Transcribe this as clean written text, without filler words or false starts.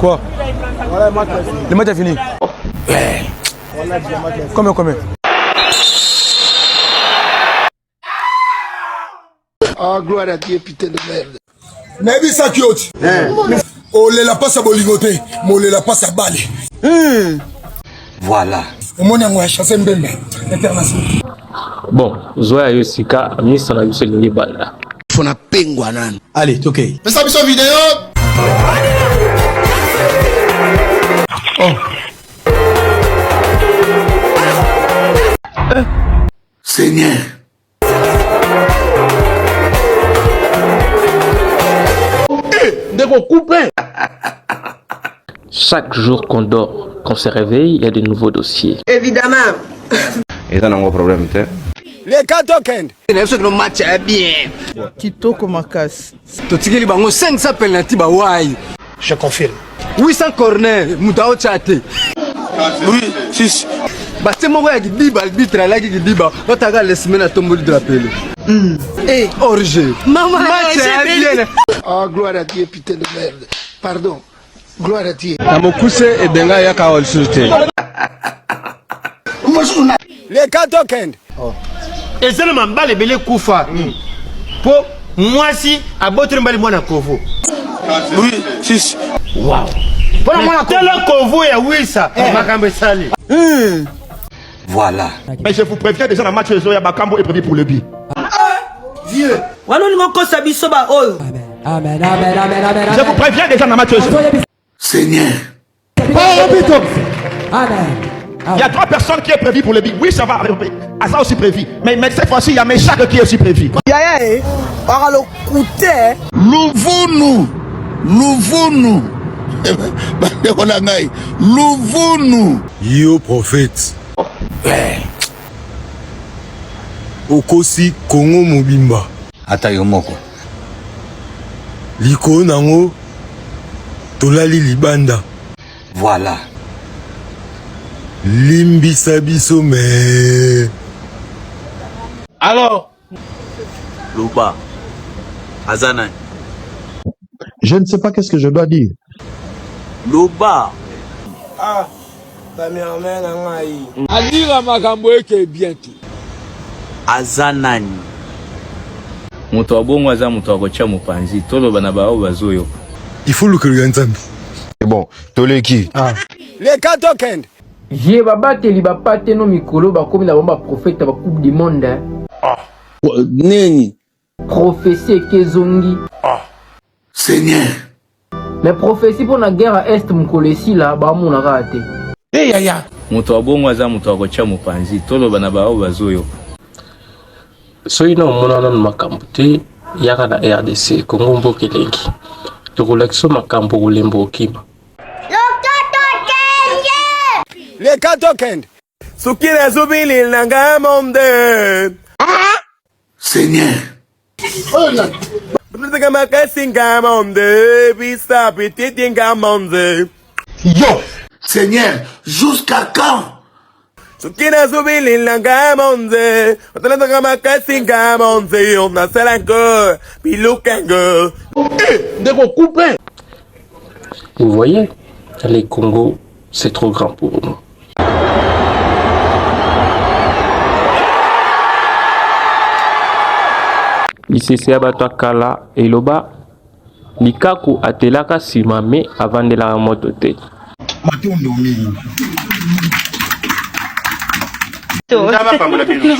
Quoi Le match est fini. Ouais. Combien, combien Ah, gloire à Dieu, putain de merde. nayebisaki yo ti olela mpasi ya bolingo te molela mpasi ya bale Voilà. omoni yango ya chasse mbembe international Bon, zwa ya yo sika misa na biso elingi ebanda. Fona pengwa nanu. Allez, tokei. Pesa biso video. Oh. Seigneur. Ndeko coupe. Chaque jour qu'on dort, qu'on se réveille, il y a de nouveaux dossiers. Évidemment. eza nango problème te Leka tokende. Na biso kino match ya bien. Kitoko makasi. Totikeli bango 500 penalty ba wai. Je confirme. 800 corner moto aotya te. Oui, 6. Batie moko ya kidiba arbitre alaki kidiba bataka lesime na tomboli drapele. Mm. Eh. Orge. Maman, match ya bien. Ah, gloire à Dieu, putain de merde. Pardon. Gloire à Dieu. Na mokuse ebenga eyaka awa lisusu te. Leka tokende. Eza na mabala ebele ekufa mpo mwasi aboteli mobali mwana kovo. Oui, 6. Wow. Tala kovo ya wisa makambo esali. Voilà. Mais je vous préviens déjà, la match ya Bakambo est prévu pour le but. Vieux. Wana olingi okosa biso ba oyo. Je vous préviens déjà, la match Seigneur. Il y a trois personnes qui est prévu pour le but. Oui, ça va. Ah, ça aussi prévu. Mais, mais cette fois-ci, il y a Meshach qui est aussi prévu. Yaya e waka lokute. Luvunu. Luvunu. Bandeko na ngai. Luvunu. Yo prophète. Okosi Congo mobimba. Ata yo moko. Likolo nango tolali libanda. Voilà. Limbisa biso mais Alors Loba. Aza nani? Je ne sais pas qu'est-ce que je dois dire. Loba. Ah, cameraman na ngai. Alira makambo eke bien te. Aza nani? Moto ya bongo aza moto ya kotia mopanzi, toloba na baoyo bazoyoka. Il faut lukelo ya Nzambe. Bon, toleki. Ah. Leka tokende. Vieux babateli ba pate no mikolo bakomi na bango ba prophète ba coupe du monde hein. Ah. Nini? Prophetie eke ezongi. Ah. Seigneur. Mais prophetie pona guerre ya est mokolo esila baomona kaka te. Hey, yaya. Moto ya bongo aza moto ya kotia mopanzi, toloba na baoyo bazoyoka. Soki na omona nanu makambo te yaka na rdc Congo mboka elengi tokolakisa yo makambo okolemba okima. Leka tokende. Soki nazobelela nga monde. Seigneur. Nataka makasi nga monde. Bisa petite nga monde. Yo. Seigneur, jusqu'à quand? Soki nazobelela nga monde. Nataka makasi nga monde. Nasalako bilukango. Ndeko coupe. Vous voyez, le Congo, c'est trop grand pour nous. Lisese ya bato ya kala eloba likaku atelaka sima me avandelaka moto te. Matondo mingi. Nzambe apambola bino.